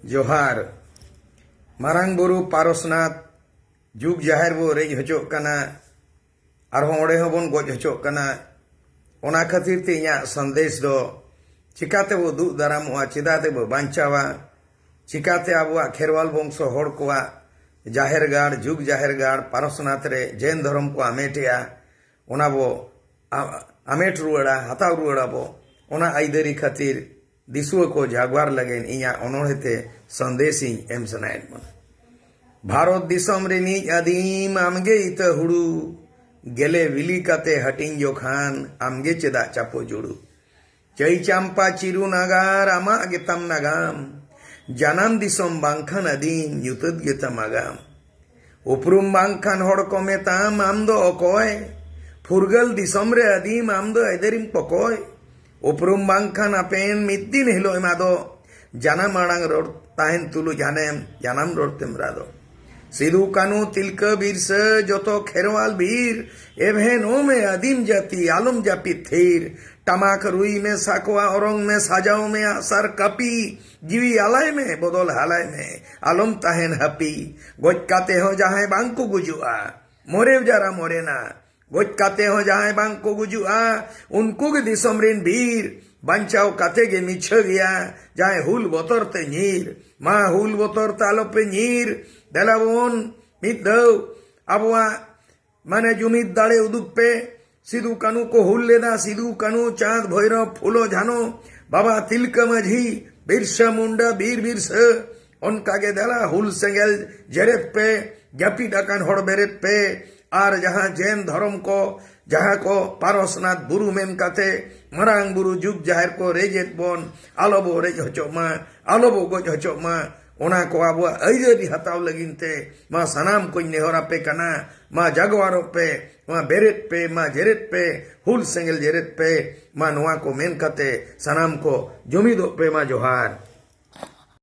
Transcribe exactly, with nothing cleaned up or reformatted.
ᱡᱚᱦᱟᱨ᱾ ᱢᱟᱨᱟᱝ ᱵᱩᱨᱩ ᱯᱟᱨᱚᱥᱱᱟᱛᱷ ᱡᱩᱜᱽ ᱡᱟᱦᱮᱨ ᱵᱚ ᱨᱮᱡ ᱦᱚᱪᱚᱜ ᱠᱟᱱᱟ, ᱟᱨᱦᱚᱸ ᱚᱸᱰᱮ ᱦᱚᱸᱵᱚᱱ ᱜᱚᱡ ᱦᱚᱪᱚᱜ ᱠᱟᱱᱟ᱾ ᱚᱱᱟ ᱠᱷᱟᱹᱛᱤᱨ ᱛᱮ ᱤᱧᱟᱹᱜ ᱥᱟᱸᱫᱮᱥ ᱫᱚ, ᱪᱤᱠᱟᱹ ᱛᱮᱵᱚ ᱫᱩᱜ ᱫᱟᱨᱟᱢᱚᱜᱼᱟ, ᱪᱮᱫᱟᱜ ᱛᱮᱵᱚ ᱵᱟᱧᱪᱟᱣᱟ, ᱪᱤᱠᱟᱹᱛᱮ ᱟᱵᱚᱣᱟᱜ ᱠᱷᱮᱨᱣᱟᱞ ᱵᱚᱝᱥᱚ ᱦᱚᱲ ᱠᱚᱣᱟᱜ ᱡᱟᱦᱮᱨ ᱜᱟᱲ, ᱡᱩᱜᱽ ᱡᱟᱦᱮᱨ ᱜᱟᱲ ᱯᱟᱨᱚᱥᱱᱟᱛᱷ ᱨᱮ ᱡᱮᱱ ᱫᱷᱚᱨᱚᱢ ᱠᱚ ᱟᱢᱮᱴᱮᱜᱼᱟ, ᱚᱱᱟ ᱵᱚ ᱟ-, ᱟᱢᱮᱴ ᱨᱩᱣᱟᱹᱲᱟ, ᱦᱟᱛᱟᱣ ᱨᱩᱣᱟᱹᱲᱟᱵᱚ᱾ ᱚᱱᱟ ᱟᱹᱭᱫᱟᱹᱨᱤ ᱠᱷᱟᱹᱛᱤᱨ ᱫᱤᱥᱩᱣᱟᱹ ᱠᱚ ᱡᱟᱜᱣᱟᱨ ᱞᱟᱹᱜᱤᱫ ᱤᱧᱟᱹᱜ ᱚᱱᱚᱬᱦᱮ ᱛᱮ ᱥᱟᱸᱫᱮᱥ ᱤᱧ ᱮᱢ ᱥᱟᱱᱟᱭᱮᱫ ᱵᱚᱱᱟ᱾ ᱵᱷᱟᱨᱚᱛ ᱫᱤᱥᱚᱢ ᱨᱤᱱᱤᱡ ᱟᱹᱫᱤᱢ ᱟᱢᱜᱮ ᱤᱛᱟᱹ ᱦᱩᱲᱩ, ᱜᱮᱞᱮ ᱵᱤᱞᱤ ᱠᱟᱛᱮ ᱦᱟᱹᱴᱤᱧ ᱡᱚᱠᱷᱟᱱ ᱟᱢᱜᱮ ᱪᱮᱫᱟᱜ ᱪᱟᱯᱚ ᱡᱩᱲᱩ? ᱪᱟᱹᱭ ᱪᱟᱢᱯᱟ ᱪᱤᱨᱩ ᱱᱟᱜᱟᱨ ᱟᱢᱟᱜ ᱜᱮᱛᱟᱢ ᱱᱟᱜᱟᱢ, ᱡᱟᱱᱟᱢ ᱫᱤᱥᱚᱢ ᱵᱟᱝᱠᱷᱟᱱ ᱟᱹᱫᱤᱢ ᱧᱩᱛᱟᱹᱛ ᱜᱮᱛᱟᱢ ᱟᱜᱟᱢ᱾ ᱩᱯᱨᱩᱢ ᱵᱟᱝᱠᱷᱟᱱ ᱦᱚᱲ ᱠᱚ ᱢᱮᱛᱟᱢ ᱟᱢ ᱫᱚ ᱚᱠᱚᱭ? ᱯᱷᱩᱨᱜᱟᱹᱞ ᱫᱤᱥᱚᱢ ᱨᱮ ᱟᱹᱫᱤᱢ ᱟᱢ ᱫᱚ ᱮᱫᱮᱨᱤᱢ ᱯᱚᱠᱚᱭ᱾ ᱩᱯᱨᱩᱢ ᱵᱟᱝᱠᱷᱟᱱ ᱟᱯᱮᱱ ᱢᱤᱫ ᱫᱤᱱ ᱦᱤᱞᱳᱜ ᱮᱢ ᱟᱫᱚᱜ᱾ ᱡᱟᱱᱟᱢ ᱟᱲᱟᱝ ᱨᱚᱲ ᱛᱟᱦᱮᱱ ᱛᱩᱞᱩᱡ ᱦᱟᱱᱮᱢ ᱡᱟᱱᱟᱢ ᱨᱚᱲ ᱛᱮᱢ ᱨᱟᱫᱚᱜ᱾ ᱥᱤᱫᱩ ᱠᱟᱹᱱᱩ ᱛᱤᱞᱠᱟᱹ ᱵᱤᱨᱥᱟᱹ ᱡᱚᱛᱚ ᱠᱷᱮᱨᱣᱟᱞ ᱵᱤᱨ, ᱮᱵᱷᱮᱱᱚᱜ ᱢᱮ ᱟᱹᱫᱤᱢ ᱡᱟᱹᱛᱤ ᱟᱞᱚᱢ ᱡᱟᱹᱯᱤᱫ ᱛᱷᱤᱨ᱾ ᱴᱟᱢᱟᱠ ᱨᱩᱭ ᱢᱮ, ᱥᱟᱠᱣᱟ ᱚᱨᱚᱝ ᱢᱮ, ᱥᱟᱡᱟᱣ ᱢᱮ ᱟᱜᱼᱥᱟᱨ ᱠᱟᱹᱯᱤ᱾ ᱡᱤᱣᱤ ᱟᱞᱟᱭ ᱢᱮ, ᱵᱚᱫᱚᱞ ᱦᱟᱞᱟᱭ ᱢᱮ, ᱟᱞᱚᱢ ᱛᱟᱦᱮᱱ ᱦᱟᱹᱯᱤ᱾ ᱜᱚᱡ ᱠᱟᱛᱮ ᱦᱚᱸ ᱡᱟᱦᱟᱸᱭ ᱵᱟᱝ ᱠᱚ ᱜᱩᱡᱩᱜᱼᱟ, ᱢᱚᱨᱮ ᱡᱟᱨᱟ ᱢᱚᱨᱮᱱᱟ᱾ ᱜᱚᱡ ᱠᱟᱛᱮ ᱦᱚᱸ ᱡᱟᱦᱟᱸᱭ ᱵᱟᱝ ᱠᱚ ᱜᱩᱡᱩᱜᱼᱟ, ᱩᱱᱠᱩ ᱜᱮ ᱫᱤᱥᱚᱢ ᱨᱤᱱ ᱵᱤᱨ᱾ ᱵᱟᱧᱪᱟᱣ ᱠᱟᱛᱮ ᱜᱮ ᱢᱤᱪᱷᱟᱹ ᱜᱮᱭᱟ, ᱡᱟᱦᱟᱸᱭ ᱦᱩᱞ ᱵᱚᱛᱚᱨ ᱛᱮ ᱧᱤᱨ᱾ ᱢᱟ ᱦᱩᱞ ᱵᱚᱛᱚᱨ ᱛᱮ ᱟᱞᱚᱯᱮ ᱧᱤᱨ᱾ ᱫᱮᱞᱟ ᱵᱚᱱ ᱢᱤᱫ ᱫᱷᱟᱣ ᱟᱵᱚᱣᱟᱜ ᱢᱟᱱᱮ ᱡᱩᱢᱤᱫ ᱫᱟᱲᱮ ᱩᱫᱩᱜ ᱯᱮ᱾ ᱥᱤᱫᱩ ᱠᱟᱹᱱᱩ ᱠᱚ ᱦᱩᱞ ᱞᱮᱫᱟ, ᱥᱤᱫᱩ ᱠᱟᱹᱱᱩ, ᱪᱟᱸᱫᱽ ᱵᱷᱳᱭᱨᱚᱵ, ᱯᱷᱩᱞᱳ ᱡᱷᱟᱱᱳ, ᱵᱟᱵᱟ ᱛᱤᱞᱠᱟᱹ ᱢᱟᱹᱡᱷᱤ, ᱵᱤᱨᱥᱟᱹ ᱢᱩᱱᱰᱟ, ᱵᱤᱨ ᱵᱤᱨᱥᱟᱹ᱾ ᱚᱱᱠᱟ ᱜᱮ ᱫᱮᱞᱟ ᱦᱩᱞ ᱥᱮᱸᱜᱮᱞ ᱡᱮᱨᱮᱫ ᱯᱮ, ᱡᱟᱹᱯᱤᱫ ᱟᱠᱟᱱ ᱦᱚᱲ ᱵᱮᱨᱮᱫ ᱯᱮ᱾ ᱟᱨ ᱡᱟᱦᱟᱸ ᱡᱮᱱ ᱫᱷᱚᱨᱚᱢ ᱠᱚ, ᱡᱟᱦᱟᱸ ᱠᱚ ᱯᱟᱨᱚᱥᱱᱟᱛᱷ ᱵᱩᱨᱩ ᱢᱮᱱ ᱠᱟᱛᱮ ᱢᱟᱨᱟᱝ ᱵᱩᱨᱩ ᱡᱩᱜᱽ ᱡᱟᱦᱮᱨ ᱠᱚ ᱨᱮᱡᱮᱫ ᱵᱚᱱ, ᱟᱞᱚ ᱵᱚ ᱨᱮᱡ ᱦᱚᱪᱚᱜ ᱢᱟ, ᱟᱞᱚ ᱵᱚ ᱜᱚᱡ ᱦᱚᱪᱚᱜ ᱢᱟ᱾ ᱚᱱᱟ ᱠᱚ ᱟᱵᱚᱣᱟᱜ ᱟᱹᱭᱫᱟᱹᱨᱤ ᱦᱟᱛᱟᱣ ᱞᱟᱹᱜᱤᱫ ᱛᱮ ᱢᱟ ᱥᱟᱱᱟᱢ ᱠᱚᱧ ᱱᱮᱦᱚᱨ ᱟᱯᱮ ᱠᱟᱱᱟ, ᱢᱟ ᱡᱟᱜᱣᱟᱨᱚᱜ ᱯᱮ, ᱢᱟ ᱵᱮᱨᱮᱫ ᱯᱮ, ᱢᱟ ᱡᱮᱨᱮᱫ ᱯᱮ, ᱦᱩᱞ ᱥᱮᱸᱜᱮᱞ ᱡᱮᱨᱮᱫ ᱯᱮ, ᱢᱟ ᱱᱚᱣᱟ ᱠᱚ ᱢᱮᱱ ᱠᱟᱛᱮ ᱥᱟᱱᱟᱢ ᱠᱚ ᱡᱩᱢᱤᱫᱚᱜ ᱯᱮ᱾ ᱢᱟ ᱡᱚᱦᱟᱨ᱾